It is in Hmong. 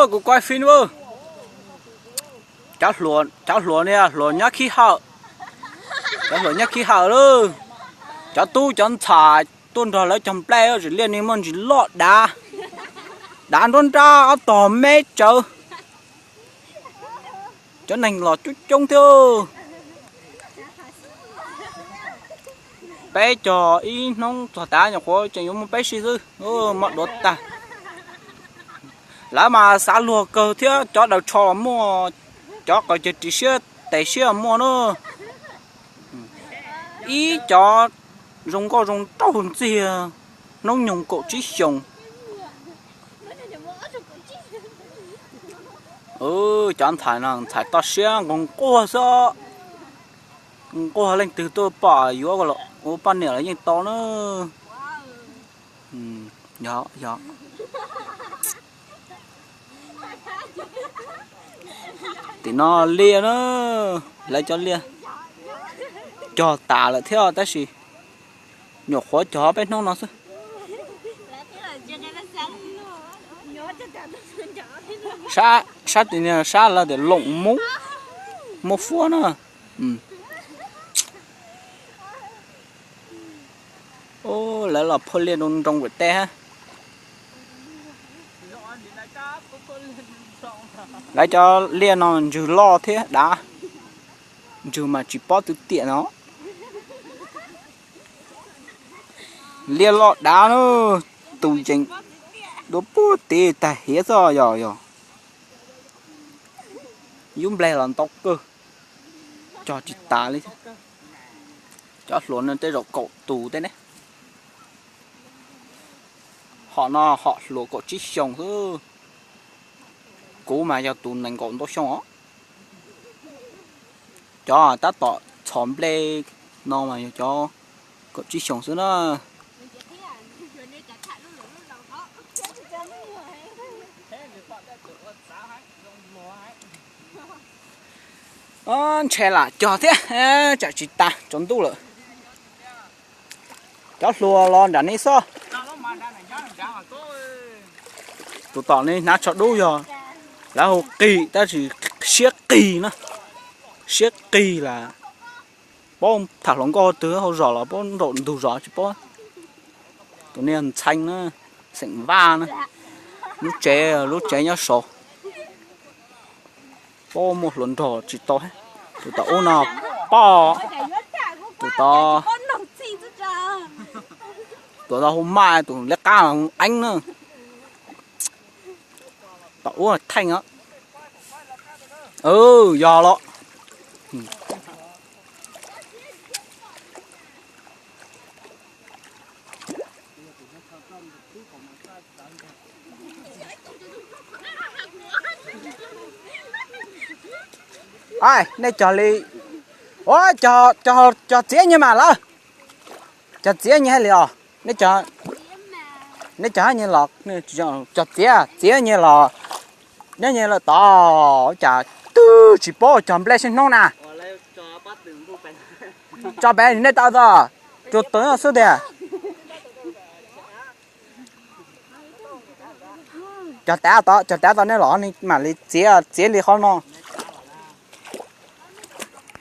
Kuv kuaj fij na. Cov hluas, cov hluas ne, hluas nyob khib hawm, cov hluas nyob khib hawm lauj. Cov tub cov ntxhais tuaj nrog lawv cog nplej, tsis liaj ni muaj ntsis loj dav, dav nruab nrab ob tog me tsawv. Cov neeg los coob coob thiab. Peb cog ib hnub txog tav nyuam qhuav tseem yuav muaj peb si xwb, mob duav tag. Lawv mas xav luag kawg thiab, cov daws tsho los muaj, cov qaws ceg ris siab tes siab los muaj na. Ib cov zoo nkauj zoo nraug ntxiag, hnub nyoog kaum tsib xyoos. Cov ntxhais no ntxhais toj siab nquag nquag xwb. Nquag leej twg tuaj pom yuav ua poj niam los yeej tau na. Tim no liaj na, lawv cov liaj cog tas lawm thiab tab sis nyuam qhuav cog peb hnub no xwb. Sab tim niag sab lawv tias Loom Mub, Mub Fuab na. Lawv los phua liaj nroo nroo ua teb hab. Lawv cov liaj no ntswg loj thiab dav, ntswg mas tsis pob twv tiam no. Liaj loj dav na, tus yees dua puag tid tag hiav xwb yog yog. Yub npleg los ntau kawg, cog tsis tas li. Cov hluas no tej zaum kaum tus tej ne. Hom no hom hluas kaum tsib xyoos xwb. Kuv mas yog tus nees nkaum ntau xyoo os. Cov tab tom txhom nplej no mas yog cov kaum tsib xyoos xwb na. Ntshe lam cog thiab, tsam tsis tas tsaus ntuj lawm. Cov hluas los nram ne xwb. Tus tom ne hnav tsho dub yog lawv hu qig tab sis siab qig na, siab qig las paub tham hluas nkauj twg hauv zos los paub nraum ntug zos tsis paub. Tus ne Ntxhee na, xeem Vaj na, lub tsev lub tsev nyob saud. Paub muaj hluas nraug tsis tau. Tus tom ub no Poj, tus tod, tus tod hu Maj, tus liab qab hu Eeb na. Tom ub Theej os. Yog los. Ai, nej cog li, ua, cog txiav nyiaj mas lawm. Cog txiav nyiaj hais li os. Nej cog, nej cog hab nyiaj los, cog txiav, txiav nyiaj los, nyob nyiaj lawm tod, cas twg tsis paub cog nplej sib hnub na. Tso pem nej tau txog, tsuas tus xwb tiag. Cog tav tod, cog tav tod nej los ne mam li txiav, txiav li qhov no.